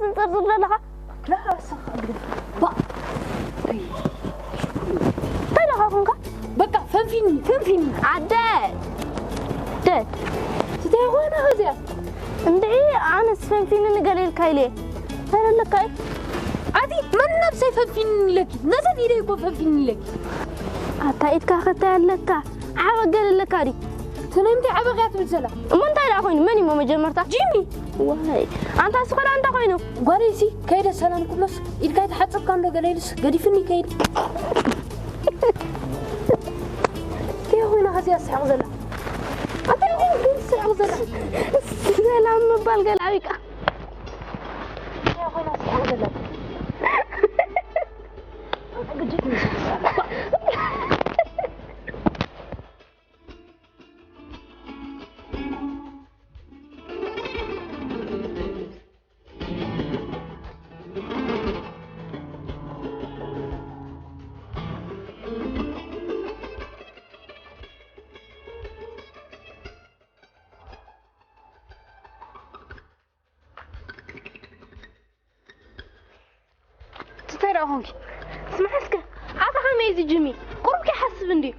ትንጽርጽር ዘለኻ? ላ፣ ኣሰኻ ግደ። ባ። እንታይ ኢኻ ኮንካ? በቃ፣ ፈንፊኒ፣ ፈንፊኒ። ኣደ። ደ። እንታይ ኾይና ከዚኣ? እንድዒ፣ ኣነስ ፈንፊኒ ንገለ ኢልካ ኢለ። እንታይ ኣለካ? ኣቲ፣ መን ነብሰይ ፈንፊኒ ኢለኪ? ነዘን ኢደ እኮ ፈንፊኒ ኢለኪ። ኣታ ኢድካ ከታይ ኣለካ? ዓበ ገለ ኣለካ ድዩ? ስለምንታይ ዓበ እያ ትብል ዘላ? እሞ እንታይ ደኣ ኮይኑ? መን እዩ እሞ መጀመርታ? ጂሚ። ዋይ፣ ኣንታ እሱ ኸ ደኣ እንታይ ኮይኑ? ጓለይሲ ከይደ ሰላም ክብሎስ፣ ኢድካ ኣይተሓጸብካ እንዶ ገለ ኢሉስ ገዲፍኒ ከይድ። እንታይ ኮይና ከዚኣ ትስሕቕ ዘላ? ኣታ ይኹን ግን ትስሕቕ ዘላ? ሰላም ምባል ገለ ኣቢቃ። እንታይ ኮይና ትስሕቕ ዘላ? ኣታ ግጅት ምስል እንታይ ደኣ ኾንኪ? ስምዓ እስከ፣ ኣታ ከመይ እዚ ጅሚ? ቁሩብ ከይሓስብ እንድዩ።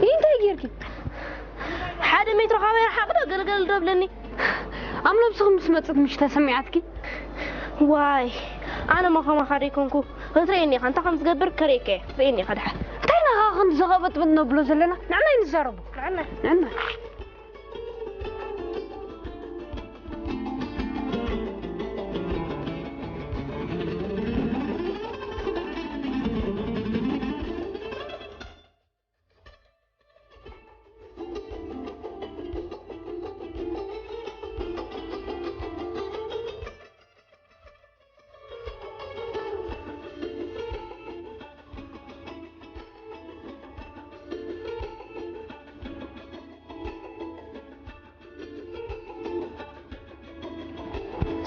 ይህ እንታይ ጌርኪ? ሓደ ሜትሮ ካባይ ረሓቕ ዶ ገልገል ዶ ብለኒ? ኣብ ነብስኺ ምስ መጽት ምሽ ተሰሚዓትኪ? ዋይ፣ ኣነ ማ ከማኻ ደይኮንኩ። ክትርእየኒ ኢኻ፣ እንታይ ከም ዝገብር ከርእየካ እየ። ክትርእየኒ ኢኻ ደሓር። እንታይ ኢኻ ክንዲ ዘቐበጥበጥ ነብሎ ዘለና? ንዕና ኣይንዛረቦ። ንዕና። ንዕና።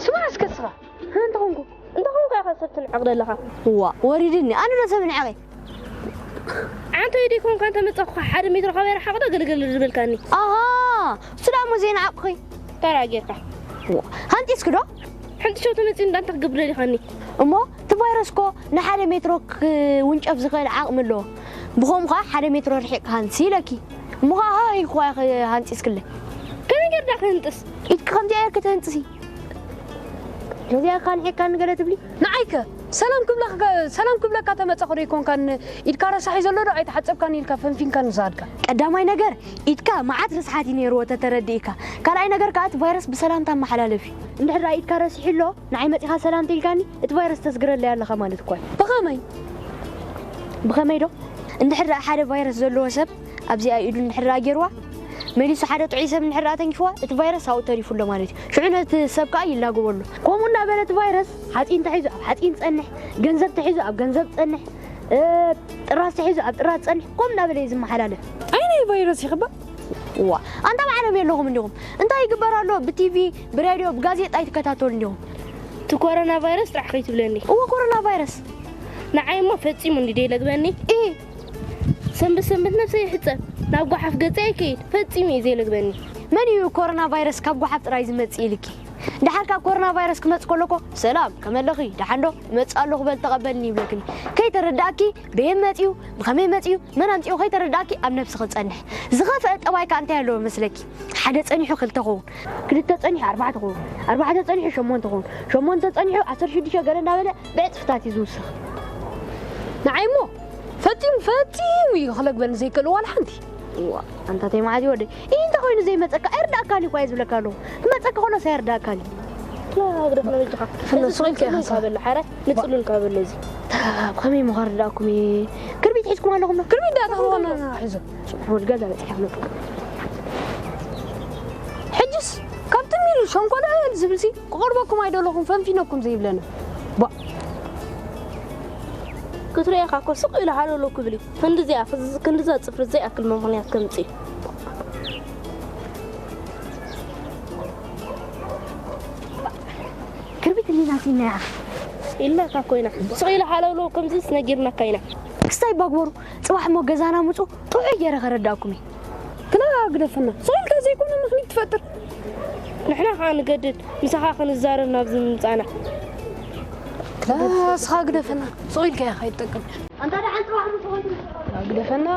ስማዕ እስከ ስኻ፣ እንታይ ኾንኩ? እንታይ ኾንኩ ኢኻ ሰብ ትንዕቕ ዘለኻ? ዋ፣ ወሪድኒ። ኣነ ዶ ሰብ ንዕቐ? ዓንቶ ኢደይ ኮንካ እንተ መጻኹ ሓደ ሜትሮ ካባይ ረሓቕ ዶ ገልገል ዝበልካኒ? ኣሃ፣ እሱ ደኣ እሞ ዘይነዓቕኹ። ተራ ጌርካ። ዋ፣ ሃንጢስኪ ዶ? ሕንጥሸው ተመጺኡ እንዳ እንታይ ክገብር ደሊኻኒ? እሞ እቲ ቫይረስ እኮ ንሓደ ሜትሮ ክውንጨፍ ዝኽእል ዓቕሚ ኣለዎ። ብኸምኡ ኸኣ ሓደ ሜትሮ ርሒቕካ ሃንሲ ኢለኪ። እሞ ኸኣ ሃህ ኢልክዋ ኢኺ ሃንጺስክለይ። ከመይ ጌርዳ ክህንጥስ? ኢድኪ ከምዚኣ ጌርኪ ትህንጥሲ። ነዚኣ ኻንሒካ ንገለ ትብሊ? ንዓይከ ሰላም ክብለካ፣ ሰላም ክብለካ ተመጻኹ ዶ ኣይኮንካን ኢድካ ረሳሕ እዩ ዘሎ ዶ ኣይተሓጸብካን ኢልካ ፈንፊንካኒ ዝሃድካ? ቀዳማይ ነገር ኢድካ መዓት ርስሓት እዩ ነይርዎ ተተረዲእካ። ካልኣይ ነገር ከኣ እቲ ቫይረስ ብሰላምታ መሓላለፍ እዩ። እንድሕር ደኣ ኢድካ ረሲሑ ኣሎ ንዓይ መጺኻ ሰላም ተኢልካኒ እቲ ቫይረስ ተስግረለይ ኣለኻ ማለት እኮ እዩ። ብኸመይ? ብኸመይ ዶ? እንድሕር ደኣ ሓደ ቫይረስ ዘለዎ ሰብ ኣብዚኣ ኢዱ እንድሕር ደኣ ገይርዋ፣ መሊሱ ሓደ ጥዑይ ሰብ እንድሕር ደኣ ተንኪፍዋ፣ እቲ ቫይረስ ኣብኡ ተሪፉ ኣሎ ማለት እዩ። ሽዑ ነቲ ሰብ ከኣ ይላገቦ ኣሎ። ከምኡ እንዳበለ እቲ ቫይረስ ሓጺን ተሒዙ ኣብ ሓጺን ዝጸንሕ፣ ገንዘብ ተሒዙ ኣብ ገንዘብ ዝጸንሕ፣ እ፣ ጥራዝ ተሒዙ ኣብ ጥራዝ ዝጸንሕ፣ ከምኡ እንዳበለ እዩ ዝመሓላለፍ። ኣየናይ ቫይረስ ይኽባእ? ዋ፣ ኣንታ ኣብ ዓለም የለኹም እንዲኹም። እንታይ ይግበር ኣሎ? ብቲቪ፣ ብሬድዮ፣ ብጋዜጣ ኣይትከታተሉ እንዲኹም። እቲ ኮሮና ቫይረስ ጥራሕ ከይትብለኒ። እወ፣ ኮሮና ቫይረስ። ንዓይ እሞ ፈጺሙ እንዲ ደይለግበኒ። ኢ። ሰንበት ሰንበት ነብሰይ ይሕጸብ፣ ናብ ጓሓፍ ገጸይ ኣይከይድ፣ ፈጺሙ እዩ ዘይለግበኒ። መን እዩ ኮሮና ቫይረስ ካብ ጓሓፍ ጥራይ ዝመጽእ ኢልኪ? ደሓር ካብ ኮሮና ቫይረስ ክመጽእ ከሎ እኮ፣ "ሰላም፣ ከመይ ኣለኺ? ደሓን ዶ? እመጽእ ኣለኹ፣ በል ተቐበልኒ" ይብለክኒ። ከይተረድኣኪ፣ በየን መጺኡ፣ ብኸመይ መጺኡ፣ መን ኣምጺኡ ከይተረድኣኪ ኣብ ነብስኺ ዝጸንሕ። ዝኸፍአ ጠባይ ከኣ እንታይ ኣለዎ መስለኪ? ሓደ ጸኒሑ ክልተ ኸውን፣ ክልተ ጸኒሑ ኣርባዕተ ኸውን፣ ኣርባዕተ ጸኒሑ ሸሞንተ ኸውን፣ ሸሞንተ ጸኒሑ ዓሰርተ ሽዱሽተ ገለ እንዳበለ ብዕጽፍታት እዩ ዝውስኽ። ንዓይ እሞ ፈጺሙ፣ ፈጺሙ እዩ ክለግበኒ ዘይክእል ዋላ ሓንቲ። እዋ፣ ኣንታ ተይ መዓዝ እዩ ወደይ? ኢሂ፣ እንታይ ኮይኑ ዘይመጸካ? ኣይርዳእካን እዩ እኳ እየ ዝብለካ ኣለኹ። ክመጸካ ከሎስ ኣይርዳእካን እዩ። ላ፣ ግደፍ ነው በጃኻ። ፍነ እዚ ስቕ ኢልካ ኢኻ ጽሉል ሰ- ካበሎ፣ ሓራይ ንጽሉል ካበሎ እዚ። ታ፣ ብኸመይ እሞ ከርዳእኩም እየ? ክርቢት ሒዝኩም ኣለኹም ዶ? ክርቢት ዳኣ ተኽቦና ሒዞ። ጽቡሕ፣ ወዲ ገዛ በጺሐ ክመጽእ። ሕጅስ፣ ካብ ትም ኢሉ ሸንኮለል ዝብልሲ፣ ክቐርበኩም ኣይደለኹም፣ ፈንፊነኩም ዘይብለና። ቧ። ክትርእየኻ እኮ ስቕ ኢሉ ሃለውለው ክብል እዩ። ክንድዚኣ፣ ክንድዛ ጽፍሪ ዘይኣክል ምኽንያት ከምጽእ እዩ። ክርቢት እንዲና ሲናያ። ኢልናካ እኮ ኢና። ስቕ ኢሉ ሃለውለው ከምዝስ ነጊርናካ ኢና። ክስታይ ባግበሩ፣ ጽባሕ እሞ ገዛና ምጹ፣ ጥዑይ ገይረ ከረዳእኩም እየ። ክላ ግደፈና። ስቕ ኢልካ ዘይኮነ ምኽኒት ትፈጥር። ንሕና ኸኣ ንገድድ፣ ምሳኻ ክንዛረብ ናብዚ ምምጻእና። ክላ ስኻ ግደፈና። ስቕ ኢልካ ኢኻ ይጠቅም። ኣንታ ደሓን ጽባሕ ምስ ኾንኩም። ግደፈና።